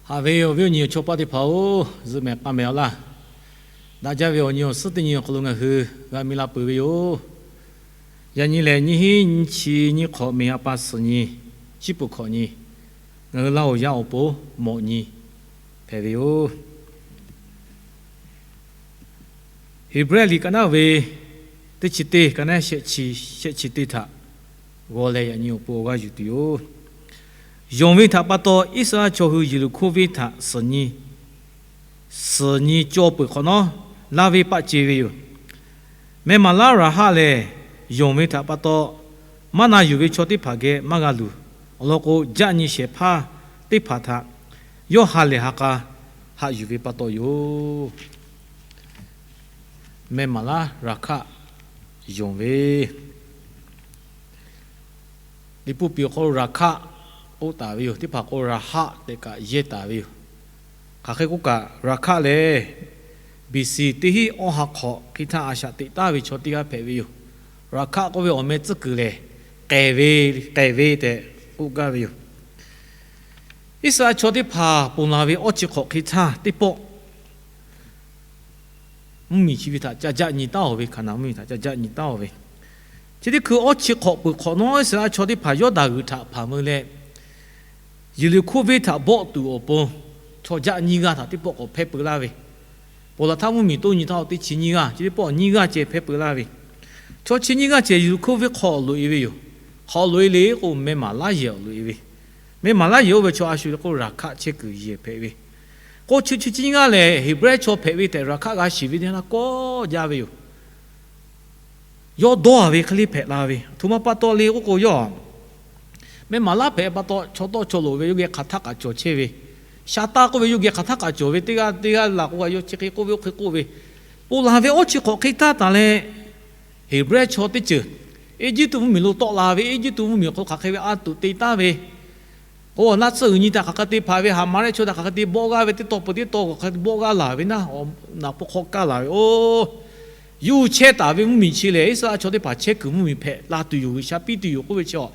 Haꞈ ve awˬ viˉ awˬ nyi awˬ chawˇ paˆ teˇ hpaˍ-oˬ, zuhꞈ mehˍ k'a mehˍ-aw laˇ. Daꞈ jaˇ ve awˬ nyi awˬ suhˉ teˇ nyi awˬ hk'aw lo ngaˬ hui g'a mi la peuˬ ve yoˬ. Yaꞈ nyi lehˬ, nyiˇ hinˉ nyiˇ chi nyiˇ hk'awꞈ, miˬ a pa suhˍ nyi, chiˉ peuˬ hkawꞈ nyi, ngaˬ hui Laˇ huˍ yaˇ awˬ pon mawꞈ nyi hpehꞈ ve yoˬ. Heˍbrehˇ liꞈ ka naˉ ve teˇ chi teˇ, ka naˉ shehˆ chi, shehˆ chi teˇ htaꞈ g'aw leh yaꞈ nyi awˬ pon awˬ g'aˇ yuˬ tuˬ yoˬ. Yonˍ ve htaꞈ pa taw Iˉsaˍreˍlaˆ chaw hui Yeˍriˆhkoˇ venˇ htaꞈ suhˍ nyi, suhˍ nyi caw peuˬ hk'awꞈ nawˉ, laˇ venˇ paˆ ce ve yoˬ. Meh maˍ laˉ Raˍhaˆ lehˬ, yonˍ ve htaꞈ pa taw maˇ na yuˬ ve chaw teˇ hpaˍ geh maˇ g'a luˬ. Awˬ lawn k'o, jaˆ nyi shehˍ hpaˇ teˇ hpaˍ htaꞈ yawˇ ha lehˬ ha k'a haꞈ yuˬ ve pa taw yoˬ. Meh maˍ laˉ Raˍhaˆ yonˍ ve, Liꞈ hpu piˍ awˬ hk'aw lo Raˍhaˆ k'oˆ taˍ ve yoˬ. Teˇ hpaˍ k'o Raˍhaˆ tehꞈ kaꞈ yehˇ taˍ ve yoˬ. Hk'aˬ hk'e k'oˆ kaꞈ, Raˍhaˆ lehˬ, B C teˇ hinˉ awˇ ha hk'awꞈ hk'e htaˇ a shaꞈ teꞈ taˍ ve chaw teˇ g'aˇ hpehꞈ ve yoˬ. Raˍhaˆ k'oˆ ve awˬ meh tcuhˉ kuiˬ lehˬ, k'ehˬ ve, k'ehˬ ve tehꞈ k'oˆ gaˇ ve yoˬ. Iˉsaˍreˍlaˆ chaw teˇ hpaˍ ponˬ laˬ ve awˇ chi hk'awꞈ hk'e htaˇ teˇ pawˆ mvuhˇmiˬ chi ve htaꞈ ca jaˆ nyi taˉ-oˬ ve, Hkaˍnanˍ mvuhˇmiˬ htaꞈ ca jaˆ nyi taˉ-oˬ ve, chi teˇ hkui awˇ chi hk'awꞈ peuˬ hk'awꞈ nawˉ Iˉsaˍreˍlaˆ chaw teˇ hpaˍ Yawˇdanˍ g'uiˬ htaꞈ hpanˍ meuˇ leh, Yeˍriˆhkoˇ venˇ htaꞈ bawˆ tuˬ awˬ pon chaw jaˆ nyiˇ g'aˇ htaꞈ teˇ pawˆ k'awꞈ hpehˇ peu laˇ ve, ponˬ laˬ htaˇ mvuhˇmiˬ toˇ nyi htaˇ teˇ chi nyiˇ g'aˇ, chi teˇ pawˆ nyiˇ g'aˇ ceh hpehˇ peu laˇ ve, chaw chi nyiˇ g'aˇ ceh Yeˍriˆhkoˇ venˇ hk'aw loꞈ-e ve yoˬ. Hk'aw loꞈ-e le k'o, meh maˍ laˉ yehˬ awˬ loꞈ-e ve, meh maˍ laˉ yehˬ oˇ ve chaw a shu le k'o, Raˍhaˆ chehˇ kuiˬ yehˬ hpehꞈ ve, k'o, chi chi nyiˇ g'aˇ lehˬ, Heˍbrehˇ chaw hpehꞈ ve tehꞈ Raˍhaˆ g'a shiˍ ve teˇ yanˇ kawˆ jaˇ ve yoˬ. Yawˇ dawˇ-a ve hk'e le hpehꞈ la ve, aˬ htoꞈ ma pa taw le k'oˆ k'o, yawˇ meh maˍ laˉ hpehꞈ pa taw, chaw tawˆ chaw loꞈ ve yawˇ geh hk'aˬ htaˆ k'aꞈ cawˬ chehˇ ve, sha taˇ k'oˆ ve yawˇ geh hk'aˬ htaˆ k'aꞈ cawˬ ve, teˇ g'aˇ teˇ g'aˇ laˬ k'o, g'a yawˇ chi hk'e k'oˆ ve, oˇ hk'e k'oˆ ve, ponˬ laˬ ve awˇ chi hk'awꞈ hk'e htaˇ taˍ leh, Heˍbrehˇ chaw teˇ ceuˬ, Eˇjiˇtuꞈ mvuhˇmiˬ lo tawˆ la ve, Eˇjiˇtuꞈ mvuhˇmiˬ awˬ hk'aw lo hk'aˬ hk'e ve a tuꞈ te taˍ ve, k'o, naˆ tsuhˇ g'uiˬ nyi htaꞈ hk'aˬ hk'e te hpaˍ ve, Haˍmaˍrehˆ chaw htaꞈ hk'aˬ hk'e te bawˆ g'aˇ ve, teˇ taw peuˬ teˇ taw hk'aˬ hk'e te bawˆ g'aˇ laˬ ve naˆ, naˍ paw hk'aw kaˇ laˬ ve oˬ, yuˬ chehˇ taˍ ve mvuhˇmiˬ chi lehˬ, Iˉsaˍreˍlaˆ chaw teˇ hpaˍ chehˇ kuiˬ mvuhˇmiˬ hpehꞈ la tuˬ yoˬ, G'uiˬsha piˇ tuˬ yoˬ k'oˆ ve chi a,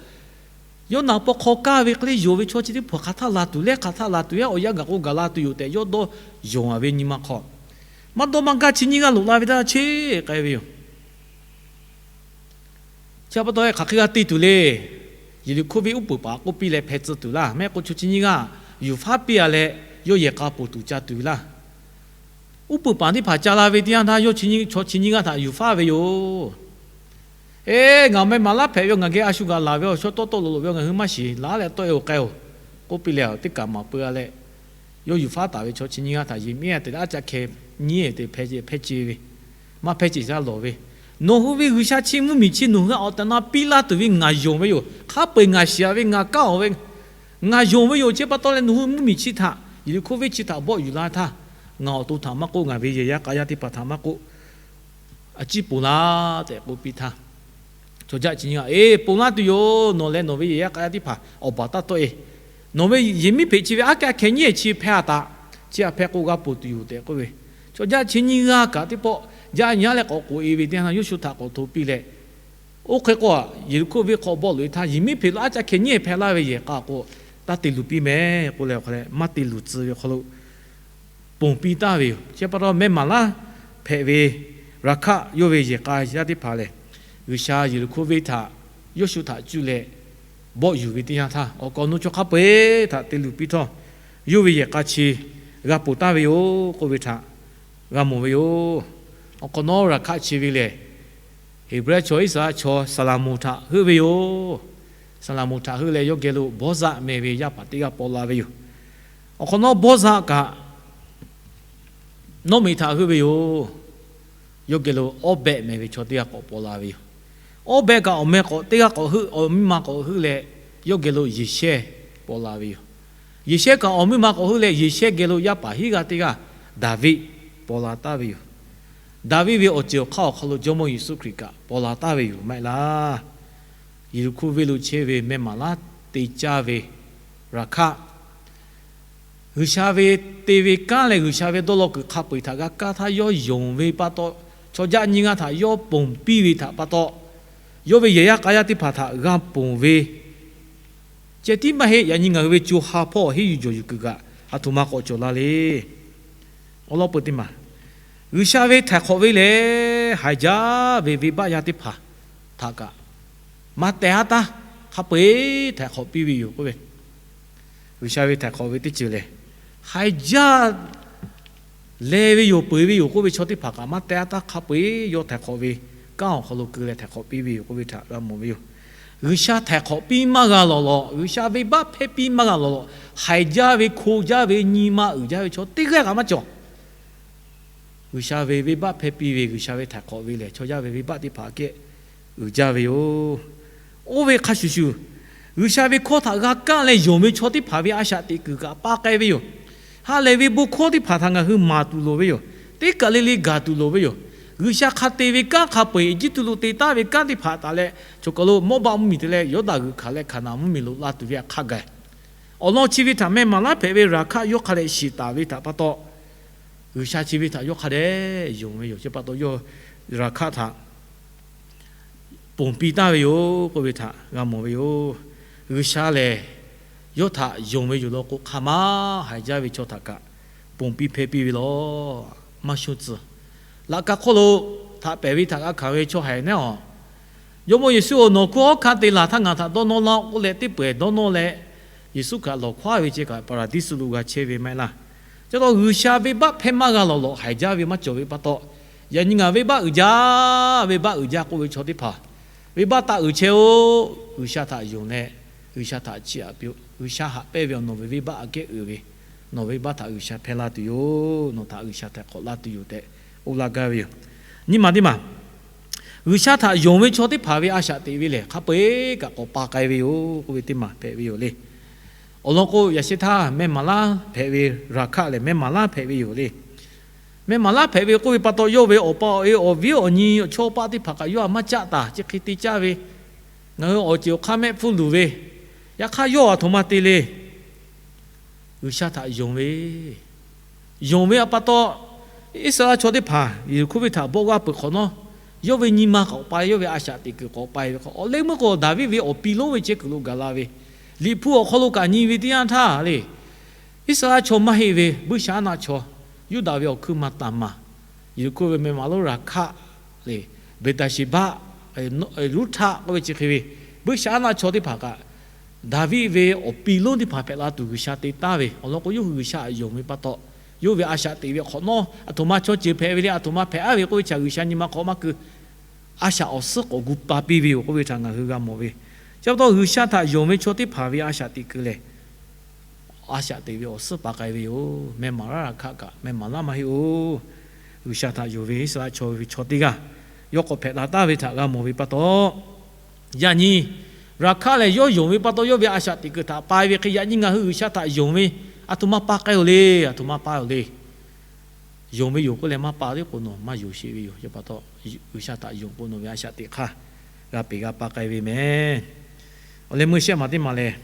yawˇ naˍ paw hk'aw kaˇ ve hk'e le yonˍ ve chaw chi teˇ hpaˍ hk'aˬ htaˆ laˬ tuˬ leh hk'aˬ htaˆ laˬ tuˬ yaˇ awˬ yanˇ gaˬ k'o gaˬ la tuˬ yoˬ tehꞈ yawˇ dawˇ yonˍ-a ve nyi ma hk'aw, maˇ dawˇ maˇ gaˇ chi nyiˇ g'aˇ loꞈ la ve htaˇ cheˇ k'ai ve yoˬ. Chi pa taw hk'aˬ hk'e g'a te tuˬ le. Yeˍriˆhkoˇ venˇ uˉ peunˍ paˍ k'oˆ piˇ leh hpeh tcuh tuˬ laˇ. Mehˆ k'o chaw chi nyiˇ g'aˇ yuˬ faˉ piˇ-a leh, yawˇ yehˬ k'a ponˬ tuˬ ca tuˬ ve laˇ. Uˉ peunˍ paˍ teˇ hpaˍ ca la ve teˇ yanˇ htaˇ, yawˇ chaw chi nyiˇ g'aˇ htaꞈ yuˬ faˉ ve yoˬ. Eˬ, ngaˬ meh maˍ laˉ hpehꞈ ve, ngaˬ geh a shu gaˬ laˬ ve, awˬ shaw tawˆ tawˆ loꞈ loꞈ ve, ngaˬ hui maˇ shiˍ, laˬ leh tawˆ-e-oˬ k'ai-oˬ k'oˆ piˇ leh, teˇ kaꞈ maˍ peu-a leh, yawˇ yuˬ faˉ taˍ ve chaw chi nyiˇ g'aˇ htaꞈ yehˬ miˉ-a te leh aˉ caˇ hkeh nyiˉ-e te hpeh ce ve, maˇ hpeh ce sha lawˬ ve, Nawˬ hui ve G'uiˬsha chi mvuhˇmiˬ chi nawˬ hui awˬ tehˬ na piˇ laˇ tuˬ ve ngaˬ yonˍ ve yoˬ. Hk'a peu-eˬ ngaˬ shiˍ-a ve, ngaˬ kaˇ-a ve, ngaˬ yonˍ ve yoˬ. Chi pa taw leh nawˬ hui mvuhˇmiˬ chi htaꞈ, Yeˍriˆhkoˇ venˇ chi htaꞈ bawˆ yuˬ la htaˇ, ngaˬ awˬ to htaꞈ maˇ k'oˆ, ngaˬ ve yehˬ yaˇ k'a yaˇ teˇ hpaˍ htaꞈ maˇ k'oˆ, a ciˉ ponˬ laˇ tehꞈ k'oˆ piˇ htaˇ, chaw jaˆ chi nyiˇ g'aˇ, Eˬ, ponˬ laˇ tuˬ yoˬ. Nawˬ leh nawˬ ve yehˬ yaˇ k'a yaˇ teˇ hpaˍ awˬ baˬ taˇ tawˆ-e. Nawˬ ve yehˬ miˉ hpeꞈ chi ve aˉ kaˇ hkeh nyiˉ-e chi hpeh-a taꞈ. Chi htaꞈ hpeh k'o g'a ponˬ tuˬ yoˬ tehꞈ k'oˆ ve, chaw jaˆ chi nyiˇ g'aˇ kaꞈ teˇ pawˆ jaˆ nyi-a leh k'awꞈ k'oꞈ-e ve teˇ yanˇ htaˇ, Yoˇshuˆ htaꞈ k'awꞈ hto piˇ leh, oˇ hk'e k'o, Yeˍriˆhkoˇ venˇ hk'aw bawˆ loꞈ-e htaˇ, yehˬ miˉ hpeꞈ lo aˉ caˇ hkeh nyiˉ-e hpeh laˇ ve yehˬ k'a k'o, taˇ te luˬ piˇ mehˍ k'oˆ leh, maˇ te luˬ tcuh ve hk'aw lo ponˬ piˇ taˍ ve yoˬ. Chi pa taw meh maˍ laˉ hpehꞈ ve Raˍhaˆ yawˇ ve yehˬ k'a yaˇ teˇ hpaˍ lehˬ, G'uiˬsha Yeˍriˆhkoˇ venˇ htaꞈ Yoˇshuˆ htaꞈ cuˇ leh bawˆ yuˬ ve teˇ yanˇ htaˇ, awˬ kaˍ awˬ nu chaw hk'a peu-eˬ htaꞈ te luˬ piˇ htawˇ, yawˇ ve yehˬ k'a chi g'a ponˬ taˍ ve yoˬ k'oˆ ve htaꞈ g'a mawˬ ve yoˬ. Awˬ hk'awꞈ nawˉ Raˍhaˆ chi ve lehˬ, Heˍbrehˇ chaw Iˉsaˍreˍlaˆ chaw Saˍlaˍmonˍ htaꞈ heuˆ ve yoˬ. Saˍlaˍmonˍ htaꞈ heuˆ leh yawˇ geh lo Bawˇzaˆ meh ve yaˇ paˍ teˇ g'aˇ paw la ve yoˬ. Awˬ hk'awꞈ nawˉ Bawˇzaˆ kaꞈ Nawˉmiꞈ htaꞈ heuˆ ve yoˬ. Yawˇ geh lo Awˇbehˆ meh ve chaw teˇ g'aˇ k'awꞈ paw la ve yoˬ. Awˇbehˆ kaꞈ awˬ meh k'awꞈ teˇ g'aˇ k'awꞈ heuˆ, awˬ miˇ ma k'awꞈ heuˆ leh, yawˇ geh lo Yeˍsehˇ paw la ve yoˬ. Yeˍsehˇ kaꞈ awˬ miˇ ma k'awꞈ heuˆ leh, Yeˍsehˇ geh lo yaˇ paˍ hiˉ g'aˇ teˇ g'aˇ Daˍviˆ paw la taˍ ve yoˬ. Daˍviˆ ve awˬ ceuˬ awˬ hk'aˇ awˬ hk'aw lo Jawˇmawˇ Yeˍsuˆ Hkriꞈ kaꞈ paw la taˍ ve yoˬ maˇ heˆ laˇ. Yeˍriˆhkoˇ venˇ lo chehˇ ve meh maˍ laˉ te caˇ ve Raˍhaˆ, G'uiˬsha ve te ve kanˉ leh G'uiˬsha ve dawˇ law kuiˬ hk'a peu-eˬ htaꞈ g'a kaˇ htaˇ yawˇ yonˍ ve pa taw, chaw jaˆ nyiˇ g'aˇ htaꞈ yawˇ ponˬ piˇ ve htaꞈ pa taw, yawˇ ve yehˬ yaˇ k'a yaˇ teˇ hpaˍ htaꞈ g'a ponˬ ve ceh tiˉ maˇ heˆ. Yaꞈ nyi ngaˬ hui ve co ha hpawˇ henˇ yuˬ jawˬ yuˬ kuiˬ kaꞈ aˬ htoꞈ ma k'awꞈ cawˬ la le. Awˬ lawn peuˬ teˇ maˬ, G'uiˬsha ve htaiˍ hk'awꞈ ve lehˬ, haiˬ jaˇ ve venˇbaˆ yaˇ teˇ hpaˍ htaꞈ kaꞈ maˇ teh haˉ taˉ hk'a peu-eˬ htaiˍ hk'awꞈ piˇ ve yoˬ k'oˆ ve. G'uiˬsha ve htaiˍ hk'awꞈ ve teˇ ceuˬ lehˬ, haiˬ jaˇ leh ve yoˬ, peuˬ ve yoˬ k'oˆ ve chaw teˇ hpaˍ kaꞈ maˇ teh haˉ taˉ hk'a peu-eˬ yawˇ htaiˍ hk'awꞈ ve kanˉ awˬ hk'aw lo keu leh htaiˍ hk'awꞈ piˇ ve yoˬ k'oˆ ve htaꞈ g'a mawˬ ve yoˬ. G'uiˬsha htaiˍ hk'awꞈ piˇ maˇ g'a lawˬ lawˬ, G'uiˬsha venˇbaˆ hpehˇ piˇ maˇ g'a lawˬ lawˬ, haiˬ jaˇ ve hko jaˇ ve nyi ma uiˍ jaˇ ve chaw teˇ g'aˇ kaꞈ maˇ cawˬ. G'uiˬsha ve venˇbaˆ hpehˇ piˇ ve, G'uiˬsha ve htaiˍ hk'awꞈ ve lehˬ, chaw yaˇ ve venˇbaˆ teˇ hpaˍ aꞈ kehˉ uiˍ jaˇ ve yoˬ. Oˇ ve hk'a shuˍ shuˍ, G'uiˬsha ve hkawˇ htaꞈ g'a kaˇ leh yonˍ ve chaw teˇ hpaˍ ve a shaꞈ teꞈ kuiˬ kaꞈ pa k'ai ve yoˬ. Ha lehˬ ve bon hkawˇ teˇ hpaˍ htaꞈ ngaˬ hui maˍ tuˬ loˍ ve yoˬ. Teˇ kaˬ le le gaˬ tuˬ loˍ ve yoˬ. G'uiˬsha hk'a te ve kanˉ hk'a peu-eˬ, Eˇjiˇtuꞈ lo te taˍ ve kanˉ teˇ hpaˍ taˍ leh, choˬ kaˬ lo Mawˇbaˆ mvuhˇmiˬ te leh Yawˇdanˍ g'uiˬ hkanˍ leh Hkaˍnanˍ mvuhˇmiˬ lo la tuˬ ve htaꞈ hk'a gaˬ. Awˬ lawn chi ve htaꞈ meh maˍ laˇ hpehꞈ ve Raˍhkaˆ yawˇ hk'a dehꞈ shiˍ taˍ ve htaꞈ pa taw, G'uiˬsha chi ve htaꞈ yawˇ hk'a dehꞈ yonˍ ve yoˬ. Chi pa taw yawˇ Raˍhkaˆ htaꞈ ponˬ piˇ taˍ ve yoˬ k'oˆ ve htaꞈ g'a mawˬ ve yoˬ. G'uiˬsha lehˬ, yawˇ htaꞈ yonˍ ve yoˬ law k'o, hk'a ma haiˬ jaˇ ve chaw htaꞈ kaꞈ ponˬ piˇ hpehˇ piˇ ve law. Maˇ shonˇ tcuh. Laꞈ ka hk'oˆ lo htaꞈ pehˬ ve htaꞈ g'a hkanˍ ve chaw haiˬ naˉ-oˬ, Jawˇmawˇ Yeˍsuˆ-oˬ, nawˬ hkunˉ hawˉ hkanˇ te laˬ htaˇ ngaˬ htaꞈ dawˇ nawˇ laˇ-oˆ k'oˆ leh teˇ pawehˬ dawˇ nawˇ leh, Yeˍsuˆ kaꞈ lawˬ hkawˇ ve ceh kaꞈ Paˍraˍdiˇsuˆ lo g'a chehˇ ve maˇ heˆ laˇ. Chi pa taw G'uiˬsha venˇbaˆ hpehˇ maˇ g'a lawˬ lawˬ, haiˬ jaˇ ve maˇ cawˬ ve pa taw, yaꞈ nyi ngaˬ venˇbaˆ uiˍ jaˇ, venˇbaˆ uiˍ jaˇ k'oˆ ve chaw teˇ hpaˍ, venˇbaˆ taˇ uiˍ chehˇ-oˆ. G'uiˬsha htaꞈ yonˍ leh, G'uiˬsha htaꞈ chiˇ aꞈ piˇ-oˆ. G'uiˬsha haꞈ pehnˇ ve awˬ nawˬ ve venˇbaˆ aꞈ kehˉ uiˍ ve, nawˬ venˇbaˆ htaꞈ G'uiˬsha hpehˇ laˇ tuˬ yoˬ. Nawˬ htaꞈ G'uiˬsha htaiˍ hk'awꞈ laˇ tuˬ yoˬ tehꞈ k'oˆ laˇ gaˇ ve yoˬ. Nyi ma teˇ maˬ, G'uiˬsha htaꞈ yonˍ ve chaw teˇ hpaˍ ve a shaꞈ teꞈ ve lehˬ, hk'a peu-eˬ kaꞈ k'awꞈ pa k'ai ve yoˬ k'oˆ ve teˇ maˬ hpehꞈ ve yoˬ le. Awˬ lawn k'o, yaꞈ sheh htaˇ meh maˍ laˇ hpehꞈ ve Raˍhkaˆ lehˬ, meh maˍ laˇ hpehꞈ ve yoˬ le. Meh maˍ laˇ hpehꞈ ve k'oˆ ve pa taw, yawˇ ve awˬ pa awˬ e awˬ viˉ awˬ nyi chaw paˆ teˇ hpaˍ kaꞈ yawˇ htaꞈ maˇ caˆ taˍ, chi hk'e te caˇ ve, ngaˬ hui awˬ ceuˬ awˬ hk'aˇ mehˆ hpfuhˇ luˬ ve, yaꞈ hk'aˇ yawˇ aˬ htoꞈ ma te le. G'uiˬsha htaꞈ yonˍ ve, yonˍ ve pa taw, Iˉsaˍreˍlaˆ chaw teˇ hpaˍ Yeˍriˆhkoˇ venˇ htaꞈ bawˆ g'aˇ peuˬ hk'awꞈ nawˉ, yawˇ ve nyi ma k'awꞈ pa, yawˇ ve a shaꞈ teꞈ kuiˬ k'awꞈ pa ve hk'aw, awˬ leh meuˇ k'o Daˍviˆ ve awˬ pi lonˉ ve chehˇ kuiˬ lo gaˬ la ve, Liꞈ hpu awˬ hk'aw lo kaꞈ nyi ve teˇ yanˇ htaˇ le, Iˉsaˍreˍlaˆ chaw maˇ heˆ ve buiˇshaˆaˉnaˆ chaw, Yuˇdaꞈ ve awˬ hkui maˍ Taˍmaˍ, Yeˍriˆhkoˇ ve meh maˍ lonˉ Raˍhkaˆ le, Beˍtaˍsheˍbaˆ, Ruˇhtaˆ k'oˆ ve chi hk'e ve buiˇshaˆaˉnaˆ chaw teˇ hpaˍ kaꞈ, Daˍviˆ ve awˬ pi lonˉ teˇ hpaˍ hpehꞈ la tuˬ G'uiˬsha te taˍ ve awˬ lawn k'o, yawˇ hui G'uiˬsha htaꞈ yonˍ ve pa taw, yawˇ ve a shaꞈ teꞈ ve hk'awꞈ nawˉ aˬ htoꞈ ma chaw ceuˬ hpehꞈ ve le, aˬ htoꞈ ma hpehꞈ-a ve k'oˆ ve chi htaꞈ G'uiˬsha nyi ma hk'aw maˇ keu, a shaꞈ awˬ suhˉ k'awꞈ gu pa piˇ ve yoˬ k'oˆ ve htaꞈ ngaˬ hui g'a mawˬ ve. Chi pa taw G'uiˬsha htaꞈ yonˍ ve chaw teˇ hpaˍ ve a shaꞈ teꞈ kuiˬ lehˬ, a shaꞈ teꞈ ve awˬ suhˉ pa k'ai ve yoˬ. Meh maˍ laˇ Raˍhkaˆ kaꞈ meh maˍ laˇ maˇ heˆ-oˬ. G'uiˬsha htaꞈ yonˍ ve Iˉsaˍreˍlaˆ chaw ve chaw teˇ g'aˇ yawˇ k'awꞈ hpehꞈ la taˍ ve htaꞈ g'a mawˬ ve pa taw, yaꞈ nyi Raˍhkaˆ lehˬ yawˇ yonˍ ve pa taw, yawˇ ve a shaꞈ teꞈ kuiˬ htaꞈ pa ve hk'e, yaꞈ nyi ngaˬ hui G'uiˬsha htaꞈ yonˍ ve aˬ htoꞈ ma pa k'ai-oˬ le, aˬ htoꞈ ma pa-oˬ le. Yonˍ ve yoˬ k'oˆ leh maˇ pa tiˉ k'o, nawˬ maˇ yonˍ sheˍ ve yoˬ. Chi pa taw, G'uiˬsha htaꞈ yonˍ k'o, nawˬ ve a shaꞈ teꞈ hk'aˇ g'a peꞈ g'a pa k'ai ve meh. Awˬ leh meuˇ shehˆ maˬ teˇ maˬ lehˬ,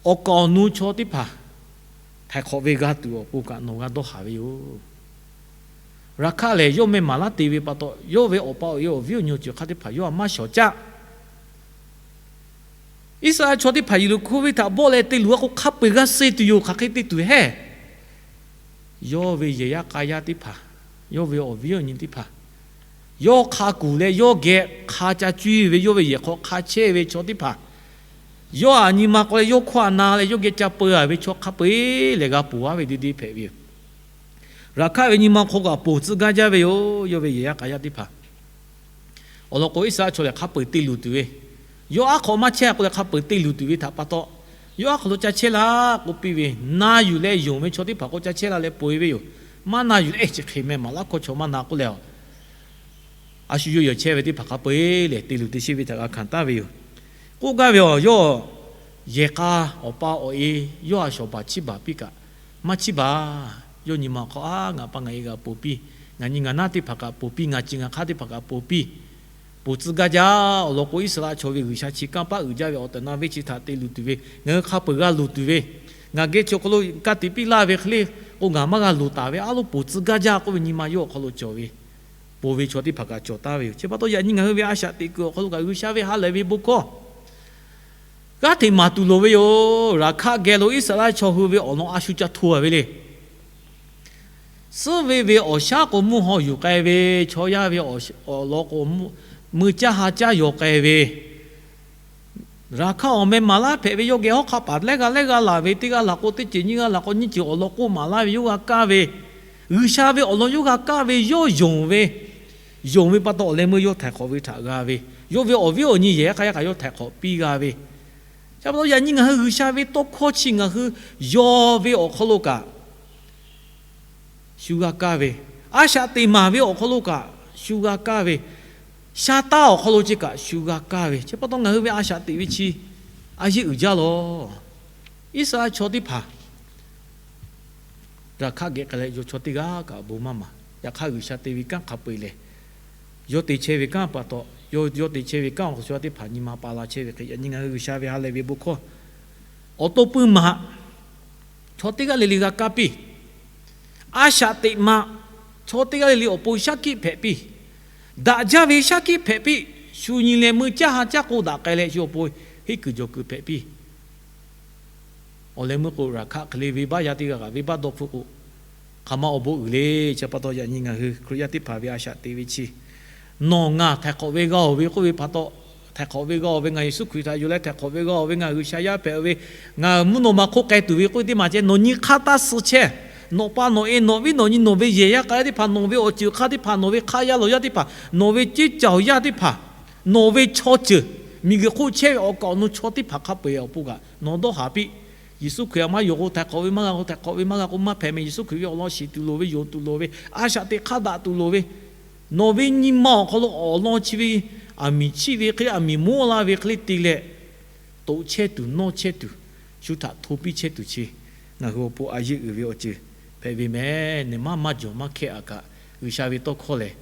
awˬ kaˍ awˬ nu chaw teˇ hpaˍ htaiˍ hk'awꞈ ve g'a tuˬ awˬ pon kaꞈ nawˬ g'a dawˇ haˍ ve yoˬ. Raˍhkaˆ lehˬ, yawˇ meh maˍ laˇ te ve pa taw, yawˇ ve awˬ pa awˬ e awˬ viˉ awˬ nyi awˬ ceuˬ hk'aˇ teˇ hpaˍ yawˇ htaꞈ maˇ shawˍ caˆ. Iˉsaˍreˍlaˆ chaw teˇ hpaˍ Yeˍriˆhkoˇ venˇ htaꞈ bawˆ leh te luˬ-a k'o, hk'a peu-eˬ g'a suh tuˬ yoˬ, hk'aˬ hk'e te tuˬ hehˉ. Yawˇ ve yehˬ yaˇ k'a yaˇ teˇ hpaˍ, yawˇ ve awˬ viˉ awˬ nyi teˇ hpaˍ, yawˇ hk'a kuˬ leh yawˇ geh hk'a ca cuˇ ve, yawˇ ve yehˬ hk'aw hk'a chehˇ ve chaw teˇ hpaˍ, yawˇ aꞈ nyi ma k'awꞈ leh yawˇ hkawˇ aꞈ na leh yawˇ geh ca peu-a ve chaw hk'a peu-eˬ lehˬ g'a ponˬ-a ve deˇ deˇ hpehꞈ ve yoˬ. Raˍhkaˆ ve nyi ma hk'aw kaꞈ ponˬ tcuh gaˇ jaˇ ve yoˬ, yawˇ ve yehˬ yaˇ k'a yaˇ teˇ hpaˍ. Awˬ lawn k'o, Iˉsaˍreˍlaˆ chaw lehˬ hk'a peu-eˬ te luˬ tuˬ ve, yawˇ aˉ hk'aw maˇ chehˇ k'oˆ leh hk'a peu-eˬ te luˬ tuˬ ve htaꞈ pa taw, yawˇ aˉ hk'aw lo ca chehˇ laˇ k'oˆ piˇ ve, na yuˬ leh yonˍ ve chaw teˇ hpaˍ k'o ca chehˇ laˇ leh pon-e ve yoˬ. Maˇ na yuˬ leh, ehˉ, chi hk'e meh maˍ laˇ hkawˇ chaw maˇ na k'oˆ leh, a shu yawˇ yawˬ chehˇ ve teˇ hpaˍ hk'a peu-eˬ lehˬ te luˬ te sheˆ ve htaꞈ g'a hkanˍ taˍ ve yoˬ. K'oˆ gaˇ ve awˬ, yawˇ yehˬ k'a awˬ pa awˬ e yawˇ a shawˍ baˬ chiˇ baˬ piˇ kaꞈ, maˇ chiˇ baˬ. Yawˇ nyi ma hk'aw, a, ngaˬ pa ngaˬ e g'a ponˬ piˇ, ngaˬ nyi ngaˬ naˉ teˇ hpaˍ kaꞈ ponˬ piˇ, ngaˬ ci ngaˬ hk'aˇ teˇ hpaˍ kaꞈ ponˬ piˇ, ponˬ tcuh gaˇ jaˇ. Awˬ lawn k'o, Iˉsaˍreˍlaˆ chaw ve G'uiˬsha chi kanˇ paˆ uiˍ jaˇ ve awˬ tehˬ na venˇ chi htaꞈ te luˬ tuˬ ve, ngaˬ hui hk'a peu-eˬ g'a luˬ tuˬ ve, ngaˬ geh chaw hk'aw lo ka tiꞈ piˇ laˇ ve hk'e le k'o, ngaˬ maˇ g'a luˬ taˍ ve a loˉ ponˬ tcuh gaˇ jaˇ k'oˆ ve nyi ma yawˇ awˬ hk'aw lo cawˬ ve, ponˬ ve chaw teˇ hpaˍ kaꞈ cawˬ taˍ ve yoˬ. Chi pa taw yaꞈ nyi ngaˬ hui ve a shaꞈ teꞈ kuiˬ awˬ hk'aw lo kaꞈ G'uiˬsha ve ha lehˬ ve bon hkawˇ G'aˇ hteꞈ maˍ tuˬ loˍ ve yoˬ. Raˍhkaˆ geh lo Iˉsaˍreˍlaˆ chaw hui ve awˬ lawn a shu ca hto a ve le. Suhˉ ve ve awˬ shaˉ k'o mvuhˇ haw yuˬ k'ai ve, chaw yaˇ ve awˬ lawn k'o mui caˇ ha caˇ yaw k'ai ve, Raˍhkaˆ awˬ meh maˍ laˇ hpehꞈ ve yawˇ geh hawˉ hk'aˆ paˍ lehˉ g'a lehˉ g'a laˬ ve, teˇ g'aˇ laˬ k'o teˇ ceuˬ, nyiˇ g'aˇ laˬ k'o nyiˇ ceuˬ awˬ lawn k'oˆ maˍ laˇ ve yawˇ g'a kaˇ ve, G'uiˬsha ve awˬ lawn yawˇ g'a kaˇ ve, yawˇ yonˍ ve, yonˍ ve pa taw awˬ leh meuˇ yawˇ htaiˍ hk'awꞈ ve htaꞈ g'a ve, yawˇ ve awˬ viˉ awˬ nyi yehˬ yaˇ hk'aˇ yaˇ kaꞈ yawˇ htaiˍ hk'awꞈ piˇ g'a ve, chi pa taw yaꞈ nyi ngaˬ hui G'uiˬsha ve tawˇ hkawˇ chi ngaˬ hui yaw ve awˬ hk'aw lo kaꞈ shu g'a kaˇ ve, a shaꞈ teꞈ maˍ ve awˬ hk'aw lo kaꞈ shu g'a kaˇ ve, sha taˇ awˬ hk'aw lo chi kaꞈ shu g'a kaˇ ve, chi pa taw ngaˬ hui ve a shaꞈ teꞈ ve chi a yeˇ uiˍ jaˇ lawˬ. Iˉsaˍreˍlaˆ chaw teˇ hpaˍ Raˍhkaˆ geh k'ai leh yawˇ chaw teˇ g'aˇ kaꞈ awˬ bon maˇ maˍ. Yaꞈ hk'aˇ G'uiˬsha te ve kanˉ hk'a peu-eˬ lehˬ, yawˇ te chehˇ ve kanˉ pa taw, yawˇ yawˇ te chehˇ ve kanˉ awˬ hk'aw lo chaw teˇ hpaˍ nyi ma pa la chehˇ ve hk'e, yaꞈ nyi ngaˬ hui G'uiˬsha ve ha lehˬ ve bon hkawˇ, awˬ to pui maꞈ, chaw teˇ g'aˇ le le g'a kaˇ piˇ. A shaꞈ teꞈ maꞈ, chaw teˇ g'aˇ le le awˬ pon shaˉ hkiˆ hpehꞈ piˇ. Daꞈ jaˇ ve shaˉ hkiˆ hpehꞈ piˇ. Shu nyi leh meuˇ caˇ ha caˇ k'o daꞈ k'ai leh shu awˬ pon henˇ kuiˬ jawˬ kuiˬ hpehꞈ piˇ. Awˬ leh meuˇ k'o Raˍhkaˆ hk'e le venˇbaˆ yaˇ teˇ g'aˇ kaꞈ venˇbaˆ dawˇ hpfuhˆ k'o, hk'aˬ ma awˬ bon uiˍ le. Chi pa taw yaꞈ nyi ngaˬ hui Hkriꞈ yaˇ teˇ hpaˍ ve a shaꞈ teꞈ ve chi, nawˬ ngaˬ htaiˍ hk'awꞈ ve g'a-oˬ ve k'oˆ ve pa taw, htaiˍ hk'awꞈ ve g'a-oˬ ve, ngaˬ Yeˍsuˆ Hkriꞈ htaꞈ yonˍ leh htaiˍ hk'awꞈ ve g'a-oˬ ve, ngaˬ G'uiˬsha yaˇ hpehꞈ-oˬ ve, ngaˬ mvuhˇ naw ma hk'oˆ k'ai tuˬ ve k'oˆ ve teˇ maˬ ceh, nawˬ nyi hk'aˇ taˇ suh chehˇ. Nawˬ pa nawˬ e nawˬ viˉ nawˬ nyi nawˬ ve yehˬ yaˇ hk'aˇ yaˇ teˇ hpaˍ, nawˬ ve awˬ ceuˬ hk'aˇ teˇ hpaˍ, nawˬ ve hk'aˇ yaˇ lawˬ yaˇ teˇ hpaˍ, nawˬ ve ceˇ caˬ awˬ yaˇ teˇ hpaˍ, nawˬ ve chaw ceuˬ, miˬguiˬ hk'oˆ chehˇ ve awˬ kaˍ awˬ nu chaw teˇ hpaˍ hk'a peu-eˬ awˬ pon kaꞈ nawˬ dawˇ haˍ piˇ. Yeˍsuˆ Hkriꞈ htaꞈ maˇ yonˍ k'o htaiˍ hk'awꞈ ve maˇ g'a k'o, htaiˍ hk'awꞈ ve maˇ g'a k'o maˇ hpehꞈ mehˍ. Yeˍsuˆ Hkriꞈ ve awˬ lawn shiˍ tuˬ loˍ ve, yonˍ tuˬ loˍ ve, a shaꞈ teꞈ hk'aˇ daꞈ tuˬ loˍ ve, nawˬ ve nyi ma awˬ hk'aw lo awˬ lawn chi ve aˬ miˍ chiˆ ve hk'e le, aˬ miˍ mvuhˇ la ve hk'e le te leh, toꞈ chehˇ tuˬ, nawˇ chehˇ tuˬ, shu htaꞈ hto piˇ chehˇ tuˬ chi, ngaˬ hui awˬ pon a yeˇ uiˍ ve awˬ ceuˬ hpehꞈ ve mehˍ. Neˬ maˇ maˇ jawˬ maˇ hkehˇ aꞈ kaꞈ, G'uiˬsha ve tawˇ hkawˇ lehˬ,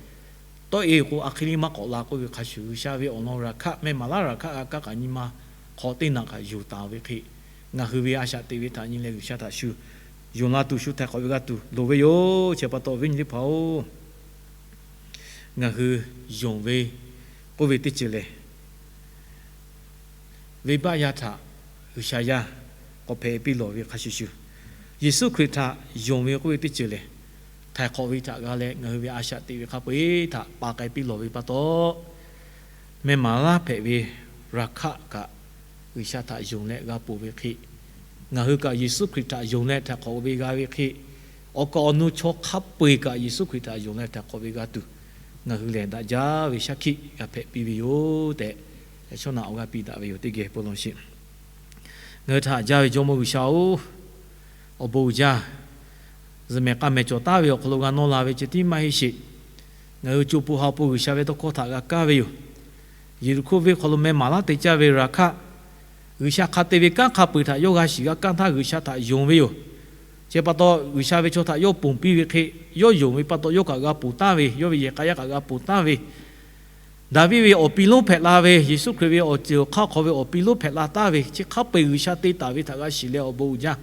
tawˆ-e k'o a hk'e le maˇ k'awꞈ la k'oˆ ve hk'a shuˍ, G'uiˬsha ve awˬ lawn Raˍhkaˆ meh maˍ laˇ Raˍhkaˆ g'a kaˇ kaꞈ nyi ma hk'aw teˇ naꞈ kaꞈ yonˍ taˍ ve hk'e, ngaˬ hui ve a shaꞈ teꞈ ve htaꞈ nyi leh G'uiˬsha htaꞈ shu yonˍ la tuˬ, shu htaiˍ hk'awꞈ ve g'a tuˬ loˍ ve yoˬ. Chi pa taw awˬ viˉ nyi teˇ hpaˍ-oˬ, ngaˬ hui yonˍ ve k'oˆ ve teˇ ceuˬ lehˬ, venˇbaˆ yaˇ htaꞈ G'uiˬsha yaˇ k'awꞈ hpehꞈ piˇ lawˬ ve hk'a shuˍ shuˍ, Yeˍsuˆ Hkriꞈ htaꞈ yonˍ ve k'oˆ ve teˇ ceuˬ lehˬ, htaiˍ hk'awꞈ ve htaꞈ g'a leh ngaˬ hui ve a shaꞈ teꞈ ve hk'a peu-eˬ htaꞈ pa k'ai piˇ lawˬ ve pa taw, meh maˍ laˇ hpehꞈ ve Raˍhkaˆ kaꞈ G'uiˬsha htaꞈ yonˍ leh g'a ponˬ ve hk'e, ngaˬ hui kaꞈ Yeˍsuˆ Hkriꞈ htaꞈ yonˍ leh htaiˍ hk'awꞈ ve g'a ve hk'e, awˬ kaˍ awˬ nu chaw hk'a peu-eˬ kaꞈ Yeˍsuˆ Hkriꞈ htaꞈ yonˍ leh htaiˍ hk'awꞈ ve g'a tuˬ, ngaˬ hui lehˬ daꞈ jaˇ ve shaˉ hkiˆ g'a hpehꞈ piˇ ve yoˬ tehꞈ, shawˉ naꞈ awˬ g'aˇ piˇ daꞈ ve yoˬ. Teˇ geh bon lawˬ sheˍ. Ngaˬ hui htaꞈ haꞈ jaˇ ve Jawˇmawˇ G'uiˬsha-oˬ, awˬ bon uiˍ jaˇ. Zuhꞈ mehˍ k'a mehˍ cawˬ taˍ ve awˬ hk'aw lo g'a nawˇ la ve ceh tiˉ maˇ heˆ sheˍ. Ngaˬ hui co po ha po G'uiˬsha ve tawˇ hkawˇ htaꞈ g'a kaˇ ve yoˬ. Yeˍriˆhkoˇ venˇ hk'aw lo meh maˍ laˇ te caˇ ve Raˍhkaˆ, G'uiˬsha hk'a te ve kanˉ hk'a peu-eˬ htaꞈ yawˇ g'a shiˍ g'a kaˇ htaˇ G'uiˬsha htaꞈ yonˍ ve yoˬ. Chi pa taw G'uiˬsha ve chaw htaꞈ yawˇ ponˬ piˇ ve hk'e, yawˇ yonˍ ve pa taw yawˇ kaꞈ g'a ponˬ taˍ ve, yawˇ ve yehˬ k'a yaˇ kaꞈ g'a ponˬ taˍ ve, Daˍviˆ ve awˬ pi lonˉ hpehꞈ la ve, Yeˍsuˆ Hkriꞈ ve awˬ ceuˬ awˬ hk'aˇ hk'aw ve awˬ pi lonˉ hpehꞈ la taˍ ve, chi hk'a peu-eˬ G'uiˬsha te taˍ ve htaꞈ g'a shiˍ leh awˬ bon uiˍ jaˇ.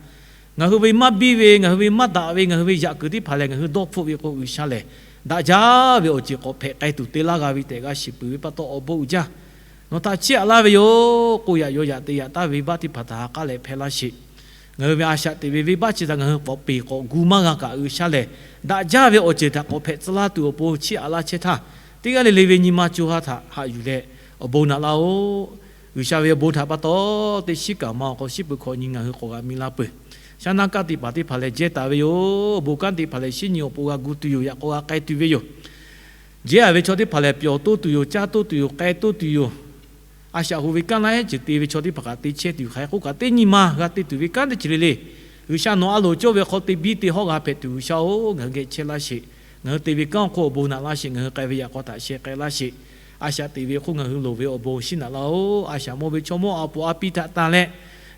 Ngaˬ hui ve maˇ biˇ ve, ngaˬ hui ve maˇ daꞈ ve, ngaˬ hui ve yaꞈ kuiˬ teˇ hpaˍ lehˬ ngaˬ hui dawˇ hpfuhˆ ve k'o, G'uiˬsha lehˬ daꞈ jaˇ ve awˬ ceuˬ k'awꞈ hpehꞈ k'ai tuˬ te laˇ g'a ve tehꞈ g'a shiˍ peuˬ ve pa taw awˬ bon uiˍ jaˇ. Nawˬ htaꞈ chiˇ aꞈ laˇ ve yoˬ. K'oˆ yaꞈ yaw yaꞈ te yaꞈ taˍ ve venˇbaˆ teˇ hpaˍ htaꞈ ha k'aˉ leh hpehˇ laˇ sheˍ. Ngaˬ hui ve a shaꞈ teꞈ ve venˇbaˆ chi htaꞈ ngaˬ hui k'awꞈ peˬ k'awꞈ gu maˇ g'a kaꞈ, G'uiˬsha lehˬ daꞈ jaˇ ve awˬ ceuˬ htaꞈ k'awꞈ hpehꞈ tcuh laˇ tuˬ awˬ pon chiˇ aꞈ laˇ chehˇ htaˇ, teˇ g'aˇ le le ve nyi ma co ha htaꞈ haꞈ yuˬ leh awˬ bon naꞈ laˇ-oˆ. G'uiˬsha ve awˬ bon htaꞈ pa taw teˇ shiˉ kaꞈ ma awˬ hk'aw shiˉ peuˬ hkawꞈ nyi ngaˬ hui k'awꞈ g'a mi la peuˬ. Shaˉ naˆ kanˉ teˇ hpaˍ teˇ hpaˍ lehˬ jehˇ taˍ ve yoˬ. Awˬ bon kanˉ teˇ hpaˍ lehˬ shiˉ nyi awˬ pon g'a gu tuˬ yoˬ. Yaꞈ k'aw g'a k'ai tuˬ ve yoˬ. Jehˇ-a ve chaw teˇ hpaˍ lehˬ pyawˬ toˇ tuˬ yoˬ, caˇ toˇ tuˬ yoˬ, k'ai toˇ tuˬ yoˬ. A shaꞈ ho ve kanˉ laiˉ ceuˬ te ve chaw teˇ hpaˍ kaꞈ te chehˇ tuˬ hk'aˬ hk'e k'oˆ kaꞈ, teˇ nyi ma g'a te tuˬ ve kanˉ teˇ ceuˬ le le, G'uiˬsha nawˬ a loˍ cawˇ ve hk'aw te biˇ te hawˇ g'a hpehꞈ tuˬ G'uiˬsha-oˬ, ngaˬ hui geh chehˇ laˇ sheˍ. Ngaˬ hui te ve kanˉ awˬ hk'oˆ awˬ bon naꞈ laˇ sheˍ. Ngaˬ hui k'ai ve yaꞈ k'aw htaꞈ sheh k'ai laˇ sheˍ. A shaꞈ teꞈ ve hk'oˆ ngaˬ hui loˍ ve awˬ bon shiˉ naꞈ laˇ-oˆ. A shaꞈ mawˇ ve chaw mawˇ a poˍ a pi htaꞈ tanˬ leh,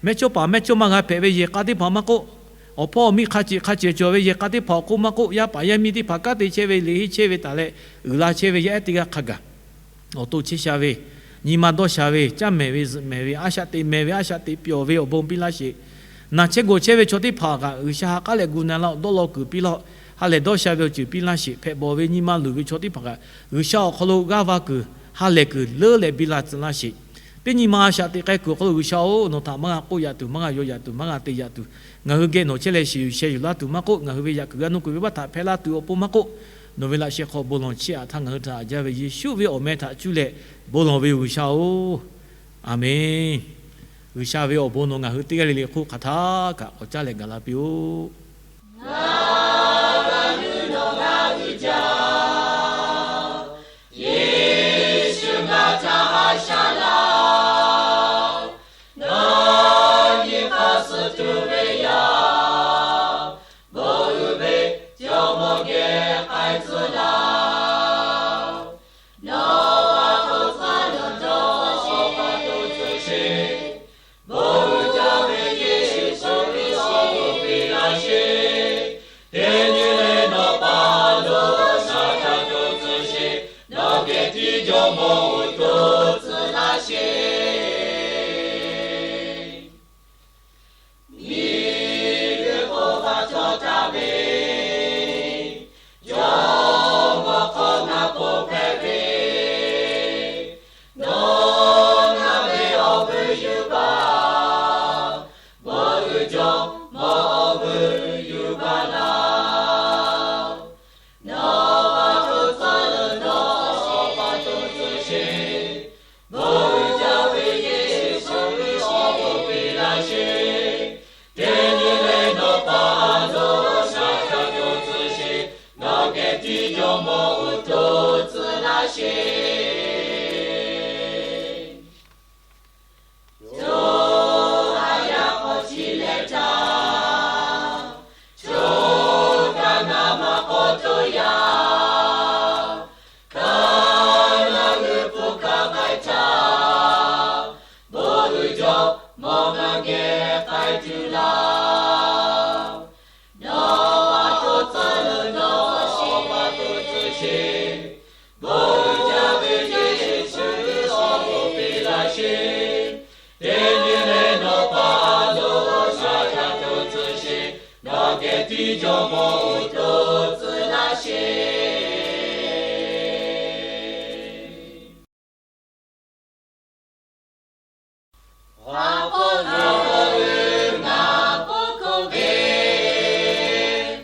mehˇ chawˇ paˍ mehˇ chawˇ ma g'a hpehꞈ ve yehˬ k'a teˇ hpaˍ maˇ k'oˆ, awˬ hpawˇ awˬ miˇ hk'a ceꞈ hk'a ceꞈ cawˬ ve yehˬ k'a teˇ hpaˍ awˬ hk'oˆ maˇ k'oˆ, yaˇ paˍ yaˇ miˇ teˇ hpaˍ kanˉ te chehˇ ve, liꞈ henˇ chehˇ ve taˍ leh uiˍ la chehˇ ve yaˇ ehˉ teˇ g'aˇ hk'a gaˬ awˬ to chehˇ sha ve, nyi ma dawˇ sha ve, caˇ mehˍ ve, zuhꞈ mehˍ ve, a shaꞈ teꞈ mehˍ ve, a shaꞈ teꞈ pyawˬ ve awˬ bon piˇ laˇ sheˍ. Naˬ chehˇ gawˬ chehˇ ve chaw teˇ hpaˍ kaꞈ G'uiˬsha ha k'aˉ leh gu na laˇ-oˆ. Dawˇ law kuiˬ piˇ laˇ-oˆ. Ha lehˬ dawˇ sha ve awˬ ceuˬ piˇ laˇ sheˍ. Hpehꞈ bawˬ ve nyi ma luˬ ve chaw teˇ hpaˍ kaꞈ G'uiˬsha awˬ hk'aw lo g'aˇ va kuiˬ, ha lehˬ kuiˬ leuˉ leh biˇ la tcuh laˇ sheˍ. Teˇ nyi ma a shaꞈ teꞈ k'ai kuiˬ awˬ hk'aw lo G'uiˬsha-oˬ, nawˬ htaꞈ maˇ g'a k'oˆ yaꞈ tuˬ, maˇ g'a yaw yaꞈ tuˬ, maˇ g'a te yaꞈ tuˬ, ngaˬ hui geh nawˬ chehˇ leh shiˍ yuˬ sheh yuˬ laˇ tuˬ maˇ k'oˆ, ngaˬ hui ve yaꞈ kuiˬ g'a nuˇ kuiˬ ve baˆ htaꞈ hpehˇ laˇ tuˬ awˬ pon maˇ k'oˆ, nawˬ ve laꞈ sheh hk'aw bon lawˬ chiˇ aꞈ htaˇ ngaˬ hui htaꞈ jaˇ ve Yeˍsuˆ ve awˬ meh htaꞈ cuˇ leh bon lawˬ ve G'uiˬsha-oˬ, Aˍmenˇ. G'uiˬsha ve awˬ bon nawˬ ngaˬ hui teˇ g'aˇ le le hk'oˆ hk'aˬ htaˇ kaꞈ k'awꞈ caˇ leh gaˬ la piˇ-oˆ. Ngaˬ g'a nuˇ nawˬ g'a g'uiˬ jaˇ, Yeˍsuˆ g'a htaꞈ haꞈ shaˉ laˇ. Nawˬ nyi hk'aˇ suh tuˬ ve yaˇ, bon uiˍ ve Jawˇmawˇ geh k'ai tcuh laˇ. Nawˬ pa to tcuh lo dawˇ awˬ pa to tcuh sheˍ, bon uiˍ jaˇ ve Yeˍsuˆ Hkriꞈ piˇ laˇ sheˍ. Teˇ nyi leh nawˬ pa lo shaˍ htaꞈ to tcuh sheˍ, nawˬ geh tiˉ Jawˇmawˇ uiˍ to tcuh laˇ sheˍ. Miˬguiˬ hk'oˆ hk'a cawˬ taˍ ve Jawˇmawˇ hk'awꞈ ngaˬ ponˬ hpehꞈ ve, nawˬ ngaˬ ve awˬ vuiˬ yuˬ baˬ. Bon uiˍ Jawˇmawˇ awˬ vuiˬ yuˬ baˬ laˇ. Nawˬ pa to tcuh lo dawˇ awˬ pa to tcuh sheˍ, bon uiˍ jaˇ ve Yeˍsuˆ Hkriꞈ awˬ bon piˇ laˇ sheˍ. Teˇ nyi leh nawˬ pa lo shaˍ htaꞈ to tcuh sheˍ, nawˬ geh tiˉ Jawˇmawˇ uiˍ to tcuh laˇ sheˍ. Coˇ a yaꞈ k'awꞈ chi leh htaˇ, choˇ kaꞈ ngaˬ maˇ k'awꞈ toˇ yaꞈ. Kaꞈ ngaˬ hui hpu hkanˍ k'ai htaˇ, bon uiˍ Jawˇmawˇ ngaˬ geh k'ai tuˬ laˇ. Nawˬ pa to tcuh lo dawˇ awˬ pa to tcuh sheˍ, bon uiˍ jaˇ ve Yeˍsuˆ Hkriꞈ awˬ bon piˇ laˇ sheˍ. Teˇ nyi leh nawˬ pa lo shaˍ htaꞈ to tcuh sheˍ, nawˬ geh tiˉ Jawˇmawˇ uiˍ to tcuh laˇ sheˍ. Awˬ pa nawˬ ve ngaˬ pawˇ hkawˇ ve,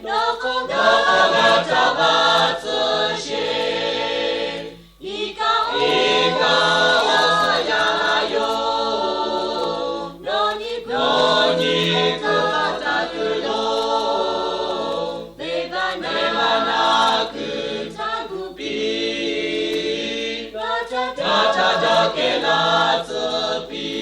nawˬ hk'aw ngaˬ htaꞈ g'a tcuh sheˍ. Iˉ kaˆ iˉ kaˆ a yaˇ a yoˬ. Nawˬ nyi hkawˇ nawˬ nyi hkawˇ taˇ kuiˬ lo, venˇbaˆ venˇbaˆ na kuiˬ htaˇ gu piˇ. Htaˇ htaˇ daꞈ kehˬ laˇ tcuh piˇ.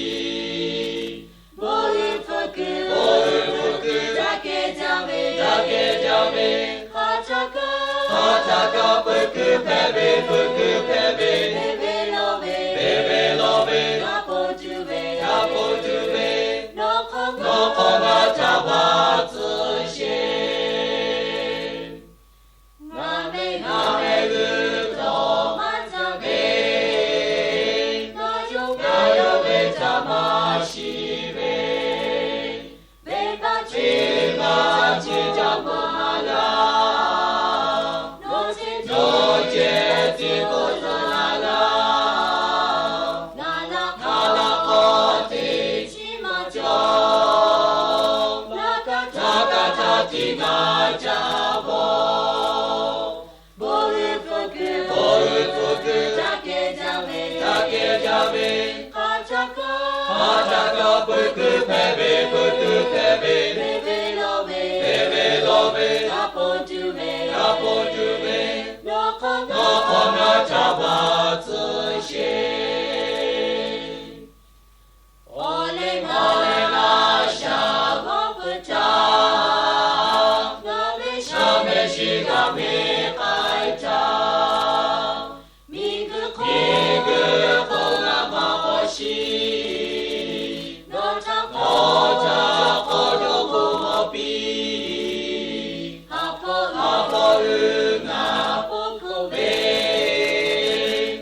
Bon uiˍ hpu kuiˬ, bon uiˍ hpu kuiˬ, daꞈ kehˬ jaˇ ve, daꞈ kehˬ jaˇ ve, hk'aˬ htaˇ kaꞈ, hk'aˬ htaˇ kaꞈ pui kuiˬ hpehꞈ ve, pui kuiˬ hpehꞈ ve, ve ve lawˬ ve, ve ve lawˬ ve, yaꞈ poˬ tuˬ ve, yaꞈ poˬ tuˬ ve, nawˬ hk'aw, nawˬ hk'aw ngaˬ htaꞈ baˬ tcuh sheˍ. Ngaˬ meh, ngaˬ meh g'uiˬ dawˬ maˇ ca ve, ngaˬ yawˇ, ngaˬ yawˇ ve htaꞈ maˇ shiˍ ve, venˇbaˆ chi, venˇbaˆ chi ca maˇ la. Nawˬ chi, nawˬ chi tiˉ k'oˆ tcuh laˇ g'a. Ngaˬ laꞈ, ngaˬ laꞈ k'awꞈ teꞈ chiˉ maˇ cawˬ. Laꞈ ka, laꞈ ka htaꞈ tiˉ ngaˬ ca bawˬ. Bon uiˍ hpu kuiˬ, bon uiˍ hpu kuiˬ, daꞈ kehˬ jaˇ ve, daꞈ kehˬ jaˇ ve, hk'aˬ htaˇ kaꞈ, hk'aˬ htaˇ kaꞈ pui kuiˬ hpehꞈ ve, pui kuiˬ hpehꞈ ve, ve ve lawˬ ve, ve ve lawˬ ve, yaꞈ poˬ tuˬ ve, yaꞈ poˬ tuˬ ve, nawˬ hk'aw, nawˬ hk'aw ngaˬ htaꞈ baˬ tcuh sheˍ. Awˬ leh ngaˬ leh laꞈ shaˍ g'awˇ peuˬ htaˇ, ngaˬ meh shaˉ meh shiˍ g'a meh k'ai htaˇ, miˬguiˬ hk'oˆ, miˬguiˬ hk'oˆ ngaˬ maˇ k'awꞈ shiˍ. Nawˬ htaꞈ, nawˬ htaꞈ k'awꞈ dawˇ k'oˆ mawˬ piˇ. Haꞈ hpawˇ, haꞈ hpawˇ hui ngaˬ pawˇ hkawˇ ve,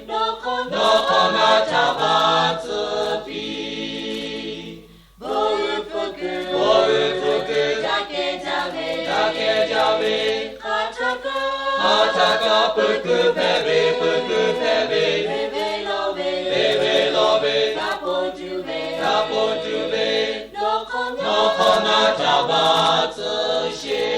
nawˬ hk'aw, nawˬ hk'aw ngaˬ htaꞈ baˬ tcuh piˇ. Bon uiˍ hpu kuiˬ, bon uiˍ hpu kuiˬ, daꞈ kehˬ jaˇ ve, daꞈ kehˬ jaˇ ve, hk'aˬ htaˇ kaꞈ, hk'aˬ htaˇ kaꞈ pui kuiˬ hpehꞈ ve, pui kuiˬ hpehꞈ ve, ve ve lawˬ ve, ve ve lawˬ ve, yaꞈ poˬ htaꞈ baˬ tcuh sheˍ